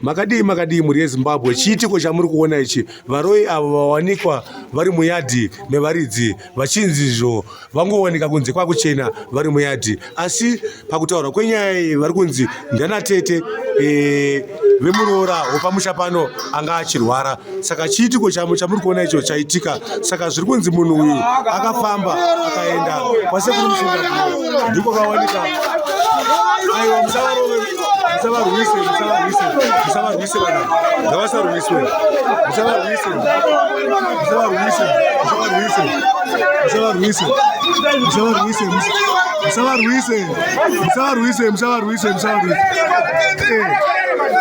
Makadii makadii mhuri yeZimbabwe, chiitiko chamuri kuona ichi, varoyi avo vawanikwa vari muyadhi mevaridzi vachinzi izvo vangowanika kunze kwakuchena vari muyadhi, asi pakutaurwa kwenyaya iyi vari kunzi ndanatete e, vemuroora wepamusha pano anga achirwara. Saka chiitiko chamuri kuona icho chaitika, saka zviri kunzi munhu uyu akafamba akaenda kwasekuru Musundagore ndiko kawanika. Aiwa, musavarove, musavarwise, musavarwise, musavarwise vana, ngavasarwiswe, musavarwise, musavarwise, musavarwise, musavarwise, musavarwise, musavarwise, musavarwise, musavarwise, musavarwise. Eh,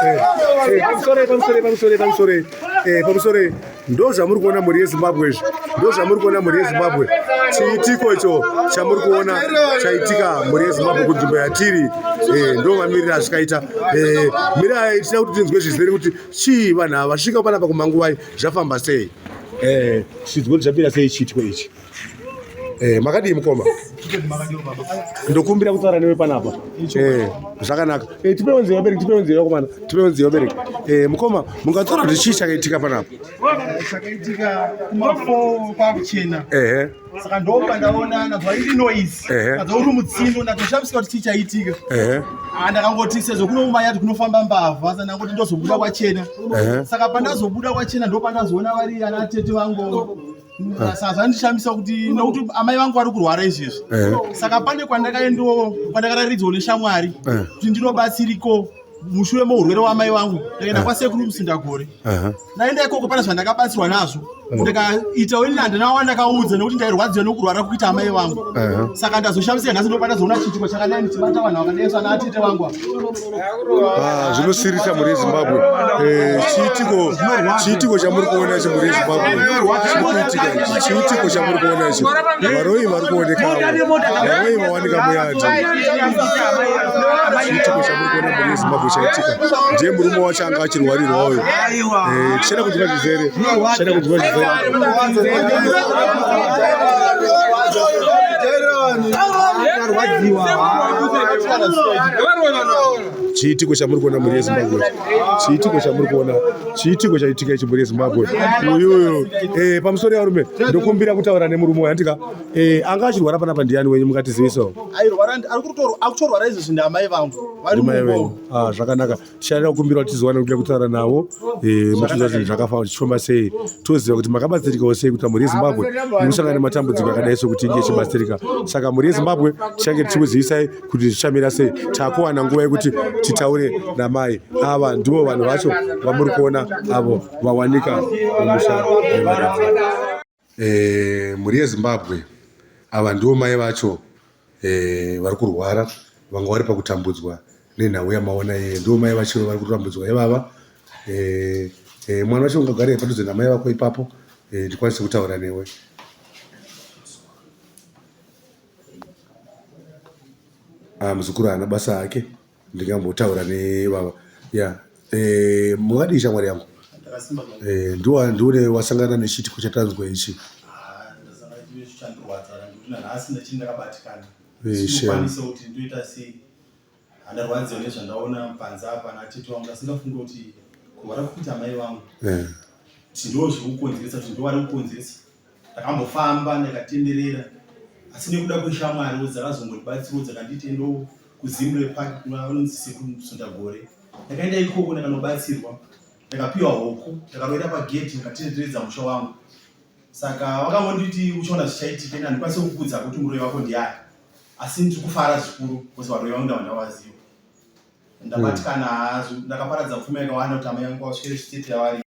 eh, eh, pamusoro, pamusoro, pamusoro, pamusoro, eh, pamusoro. Ndo zvamuri kuona mhuri yeZimbabwe izvi, ndo zvamuri kuona mhuri yeZimbabwe. Chiitiko icho chamuri kuona chaitika mhuri yeZimbabwe kunzvimbo yatiri, eh, ndo mamiriro azvikaita. Eh, mirai tichida kuti tinzwe zvizere kuti chii vanhu ava vasvika panapa kumanguvai, zvafamba sei, eh, chinzwe kuti zvamira sei chiitiko ichi. Eh, makadii mukoma? Ndokumbira kutaura newe panapa. Eh, zvakanaka. Eh, tipewo nzeve vabereki, tipewo nzeve vakomana, tipewo nzeve vabereki. Eh, mukoma, mungataura kuti chii chakaitika panapa? Chakaitika kuma 4 kwakuchena. Ehe. Saka ndopa ndaona ndazwa iri noise. Ehe. Ndazwa uri mutsindo ndatoshamisika kuti chii chaitika. Ehe. Ah, ndakangoti sezvo kuno kumayadhi kunofamba mbavha saka ndangoti ndozobuda kwachena. Ehe. Saka pandazobuda kwachena ndopandazoona vari ana tete vangu. Saka zvandishamisa kuti nokuti amai vangu vari kurwara izvezvi. Saka pane kwandakaendawo kwandakararidzwa neshamwari kuti ndinobatsiriko mushure meurwere wamai vangu, ndakaenda kwasekuru Musindagore. Ndaenda ikoko pane zvandakabatsirwa nazvo, ndikaitawo ini handina wandakaudza nekuti ndairwadziwa nekurwara kuita amai vangu. Saka ndazoshamisika nhasi ndopandazoona chiitiko chakadai ndichibata vanhu vakadai sana atete vangu ava. Ah, zvinosirisa mhuri yeZimbabwe. Eh, chiitiko chiitiko chamuri kuona ichi mhuri yeZimbabwe chiri kuitika ichi chiitiko chamuri kuona ichi, varoyi vari kuoneka avo, varoyi vawanika muyadhi. Chiitiko chamuri kuona mhuri yeZimbabwe chaitika, ndiye murume wacho anga achirwarirwa uyo. Eh, tichada kunzwa zvizere, tichada kunzwa zvizere. Chiitiko chamuri kuona mhuri yeZimbabwe, chiitiko chamuri kuona, chiitiko chaitika ichi mhuri yeZimbabwe. Uyuyu eh, pamusoro yarume, ndokumbira kutaura nemurume uyu handika. Eh, anga achirwara panapa ndiani wenyu, mungatizivisawo? Airwara ari kutorwara izvezvi ndiamai vangu vari Mai mumba. venyu. Ah, zvakanaka, tichada kukumbira kuti tizowana kuda kutaura navo, eh, mutiudza zvinhu zvakafamba zvichifamba sei, toziva kuti makabatsirikawo sei kuti mhuri yeZimbabwe iri nematambudziko akadai sokuti inge ichibatsirika. Saka mhuri yeZimbabwe tichange tichikuzivisai kuti zvichamira sei. Takuwana nguva yekuti titaure namai ava, ndivo vanhu vacho vamuri kuona avo vawanika mumusha wevaridzi. Eh, mhuri yeZimbabwe, ava ndivo mai vacho, eh, vari kurwara, vanga vari pakutambudzwa nenhau yamaona iye. Ndivo mai vacho vari kutambudzwa ivava. Eh, eh, mwana wacho ungagare padhuze namai vako ipapo, eh, ndikwanise kutaura newe. Ah, muzukuru haana basa ake, ndingambotaura nevava ya. Eh, mukadii shamwari yangu? Ndakasimba. Eh, ndiwa ndiune wasangana nechiitiko chatanzwa ichi? Ah, ndasangana chimwe chandirwadza ndikuti nanhasi ndachiri ndakabatikana. Eh, shame. Sinokwanisa kuti ndoita sei. Handarwadziwa nezvandaona panze apa natete vangu, ndasingafungi kuti kurwara kuita amai vangu kuti ndo zviri kukonzeresa, kuti ndo vari kukonzeresa. Ndakambofamba ndakatenderera, asi nekuda kweshamwariwo dzakazongondibatsirawo dzakanditi endo kuZimre Park kuna vanonzi Sekuru Musundagore. Ndakaenda ikoko ndakanobatsirwa, ndakapiwa hoko, ndakaroera pagedhi ndikatenderedza musha wangu. Saka vakangonditi uchaona zvichaitika, ini handikwanisi kukuudza kuti muroyi wako ndiani, asi ndiri kufara zvikuru because varoyi vangu ndava ndavaziva. Ndabatikana hazvo, ndakaparadza pfuma yakawanda kuti amai vangu vasvike state yavari.